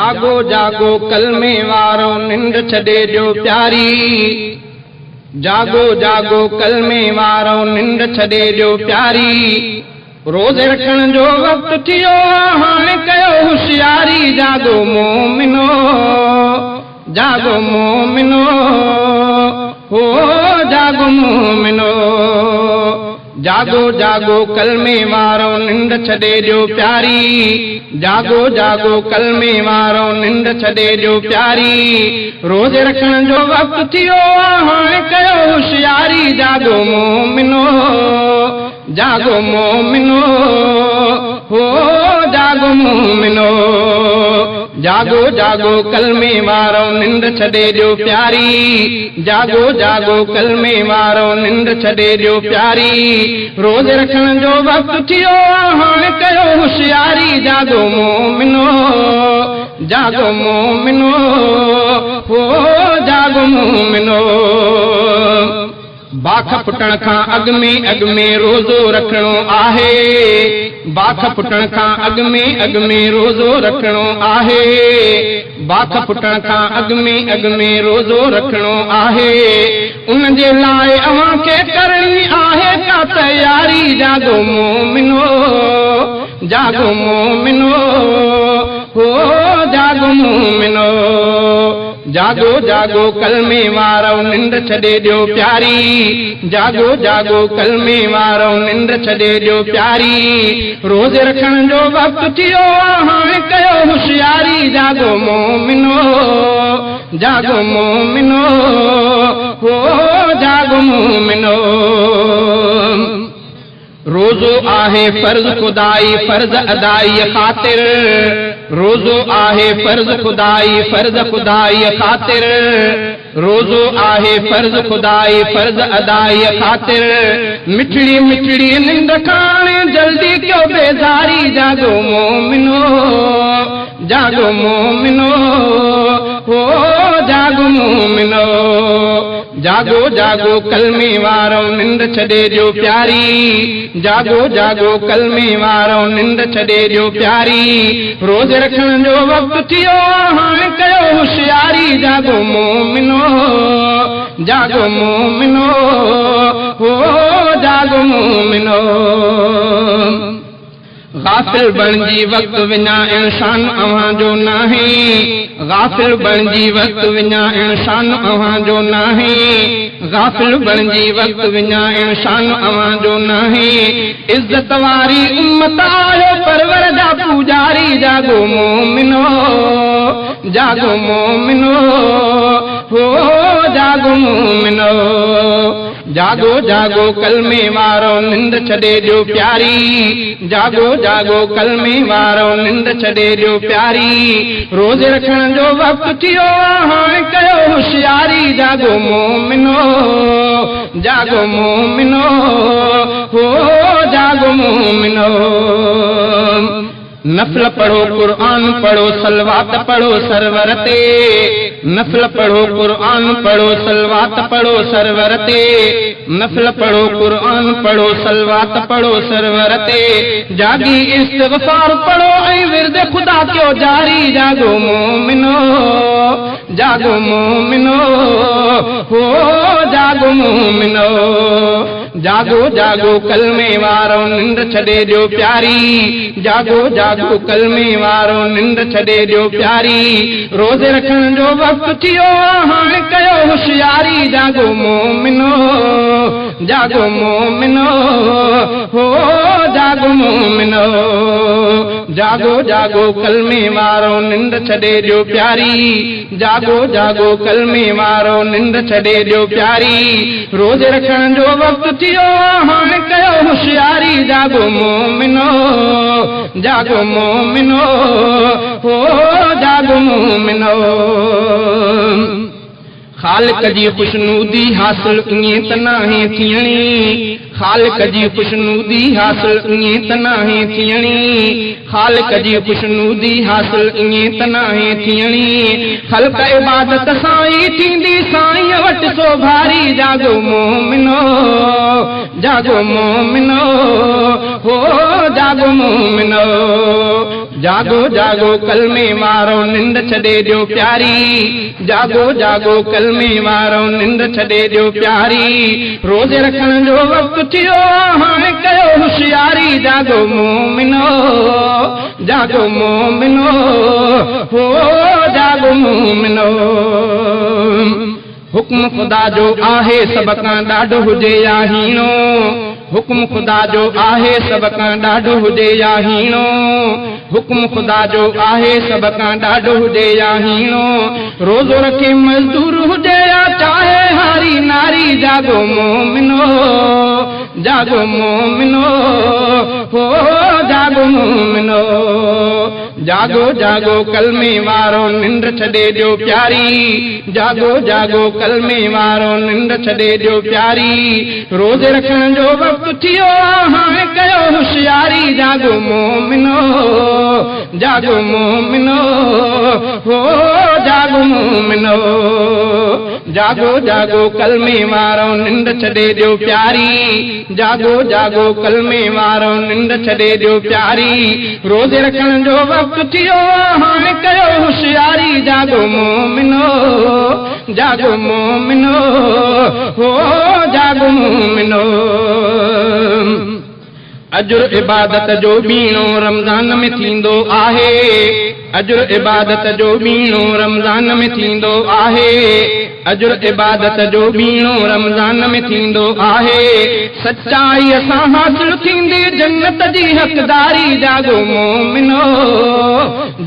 जागो जागो कलमे वारो निंड छॾे ॾियो प्यारी। जागो जागो कलमे वारो निंड छॾे ॾियो प्यारी। रोज़े रखण जो वक़्तु थियो हाणे कयो होशियारी। जागो मोमिनो, जागो मोमिनो, हो जागो मोमिनो। जागो जागो कलमे वारो निंड छॾे ॾियो प्यारी। जागो जागो कलमे वारो निंड छॾे ॾियो प्यारी। रोज़े रखण जो वक़्तु थियो हाणे कयो होशियारी। जागो मोमिनो, जागो मोमिनो, हो जागो मोमिनो। जागो जागो कलमे वारो निंड छॾे ॾियो प्यारी। जागो जागो कलमे वारो निंड छॾे ॾियो प्यारी। रोज़े रखण जो वक़्तु थियो हाणे कयो होशियारी। जागो मोमिनो, जागो मोमिनो, हो जागो मोमिनो। बाख फुटण खां अॻ में रोज़ो रखणो आहे। बाख फुटण खां अॻ में रोज़ो रखणो आहे। बाख फुटण खां अॻ में रोज़ो रखणो आहे। उन जे लाइ अव्हांखे करणी आहे का तयारी। जागो मोमिनो, जागो मोमिनो, हो जागो मोमिनो। जागो जागो कलमे वारो निंड छॾे ॾियो प्यारी। जागो जागो कलमे वारो निंड छॾे ॾियो प्यारी। रोज़े रखण जो वक़्तु थियो हाणे कयो होशियारी। जागो मोमिनो, जागो मोमिनो, हो जागो मोमिनो। रोज़ो आहे फ़र्ज़ ख़ुदाई फ़र्ज़ अदाई ख़ातिर। रोज़ो आहे फ़र्ज़ ख़ुदाई फ़र्ज़ ख़ुदाई ख़ातिर। रोज़ो आहे फ़र्ज़ ख़ुदाई फ़र्ज़ अदाई ख़ातिर। मिठड़ी मिठड़ी निंड खाणे जल्दी क्यों बेज़ारी। जागो मोमिनो, जागो मोमिनो, हो जागो मोमिनो। जागो जागो कलमे वारो निंड छॾे ॾियो प्यारी। जागो जागो कलमे वारो निंड छॾे ॾियो प्यारी। रोज़े रखण जो वक़्तु थियो हाणे कयो होशियारी। जागो मोमिनो, जागो मोमिनो, हो जागो मोमिनो। गाफ़िल बणजी वक़्तु विञाइण शान अव्हां जो नाहे। गाफ़िल बणजी वक़्तु विञाइण शान अव्हां जो नाहे। गाफ़िल बणजी वक़्तु विञाइण शान अव्हां जो नाहे। इज़त वारी उम्मत आहियो परवर जा पूजारी। जागो मोमिनो, जागो मोमिनो, हो जागो मोमिनो। जागो जागो कलमे वारो निंड छॾे ॾियो प्यारी। जागो जागो कलमे वारो निंड छॾे ॾियो प्यारी। रोज़े रखण जो वक़्तु थियो हाणे कयो होशियारी। जागो मोमिनो, जागो मोमिनो, हो जागो मोमिनो। नफ़्ल पढ़ो क़ुरान पढ़ो सलवात पढ़ो सरवर ते। नफ़्ल पढ़ो क़ुरान पढ़ो सलवात पढ़ो सरवर ते। नफ़्ल पढ़ो क़ुरान पढ़ो सलवात पढ़ो सरवर ते। जागी इस्तिग़फ़ार पढ़ो ऐं विर्द ख़ुदा कयो जारी। जागो मोमिनो, जागो मोमिनो, हो जागो मोमिनो। जागो जागो कलमे वारो निंड छॾे ॾियो प्यारी। जागो जागो कलमे वारो निंड छॾे ॾियो प्यारी। रोज़े रखण जो वक़्तु थियो हाणे कयो होशियारी। जागो मोमिनो, जागो मोमिनो, हो जागो मोमिनो। जागो जागो कलमे वारो निंड छॾे ॾियो प्यारी। जागो जागो कलमे वारो निंड छॾे ॾियो प्यारी। रोज़े रखण जो वक़्तु थियो हाणे कयो होशियारी। जागो मोमिनो, जागो मोमिनो, हो जागो मोमिनो। ख़ालिक जी ख़ुशनुदी हासिल ईअं त नाहे थियणी। ख़ालिक जी ख़ुशनुदी हासिल ईअं त नाहे थियणी। ख़ालिक जी ख़ुशनुदी हासिल ईअं त नाहे थियणी। ख़ल्क़ इबादत सां ई थींदी साईं वटि सो भारी। जागो मोमिनो, जागो मोमिनो, हो जागो मोमिनो। جاڳو جاڳو ڪلمي وارو ننڊ ڇڏي ڏيو پياري، جاڳو جاڳو ڪلمي وارو ننڊ ڇڏي ڏيو پياري، روزي رکڻ جو وقت ٿيو آ هاڻي ڪيو هوشياري، جاڳو مومنو جاڳو مومنو هو جاڳو مومنو. حڪم خدا جو آهي سڀ کان ڏاڍو هجي يا هيڻو، حڪم خدا جو آهي سڀ کان ڏاڍو هجي يا هيڻو، حڪم خدا جو آهي سڀ کان ڏاڍو هجي يا هيڻو، روزو رکي مزدور هجي يا چاهي هاري ناري، جاڳو مومنو جاڳو مومنو هو جاڳو مومنو. جاڳو جاڳو ڪلمي وارو ننڊ ڇڏي ڏيو پياري، جاڳو جاڳو ڪلمي وارو ننڊ ڇڏي ڏيو پياري، روزي رکڻ جو وقت ٿيو آ هاڻي ڪيو هوشياري، جاڳو مومنو جاڳو مومنو هو جاڳو مومنو. جاڳو جاڳو ڪلمي وارو ننڊ ڇڏي ڏيو پياري، جاڳو جاڳو ڪلمي وارو ننڊ ڇڏي ڏيو پياري، روزي رکڻ جو وقت ٿيو آ هاڻي ڪيو هوشياري، جاڳو مومنو جاڳو مومنو هو جاڳو مومنو. اجر عبادت جو ٻيڻو رمضان ۾ ٿيندو آهي، اجر عبادت جو ٻيڻو رمضان ۾ ٿيندو آهي، اجر عبادت جو ٻيڻو رمضان ۾ ٿيندو آهي، سچائيء سان حاصل ٿيندي جنت جي حقداري، جاڳو مومنو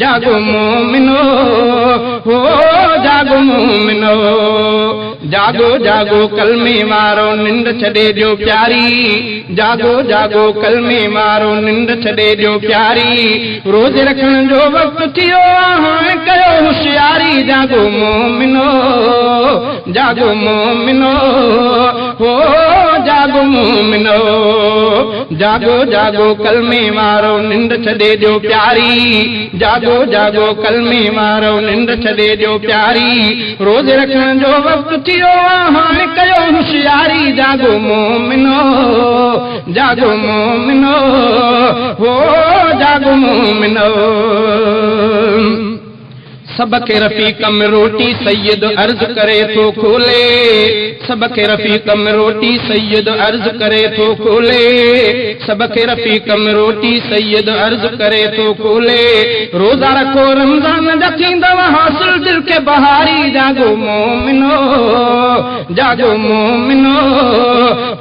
جاڳو مومنو هو جاڳو مومنو. جاڳو جاڳو ڪلمي وارو ننڊ ڇڏي ڏيو پياري، جاڳو جاڳو ڪلمي وارو ننڊ ڇڏي ڏيو پياري، روزي رکڻ جو وقت ٿيو آ هاڻي ڪيو هوشياري، جاڳو مومنو جاڳو مومنو هو جاڳو مومنو. جاڳو جاڳو ڪلمي وارو ننڊ ڇڏي ڏيو پياري، جاڳو جاڳو ڪلمي وارو ننڊ ڇڏي ڏيو پياري، روزي رکڻ جو وقت ٿيو آ هاڻي ڪيو هوشياري، جاڳو مومنو جاڳو مومنو هو جاڳو مومنو. سڀ کي رفيق ۾ روٽي سيد عرض ڪري ٿو کولي، سڀ کي رفيق ۾ روٽي سيد عرض ڪري ٿو کولي، سڀ کي رفيق ۾ روٽي سيد عرض ڪري ٿو کولي، روزا رکو رمضان جا ٿيندو حاصل دل کي بهاري، جاڳو مومنو جاڳو مومنو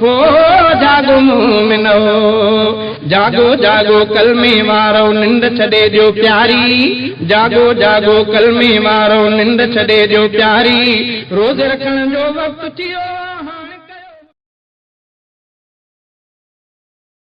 هو جاڳو مومنو. جاڳو جاڳو ڪلمي وارو ننڊ ڇڏي ڏيو پياري، جاڳو جاڳو ڪلمي وارو ننڊ ڇڏي ڏيو پياري، روزي رکڻ جو وقت ٿيو آ.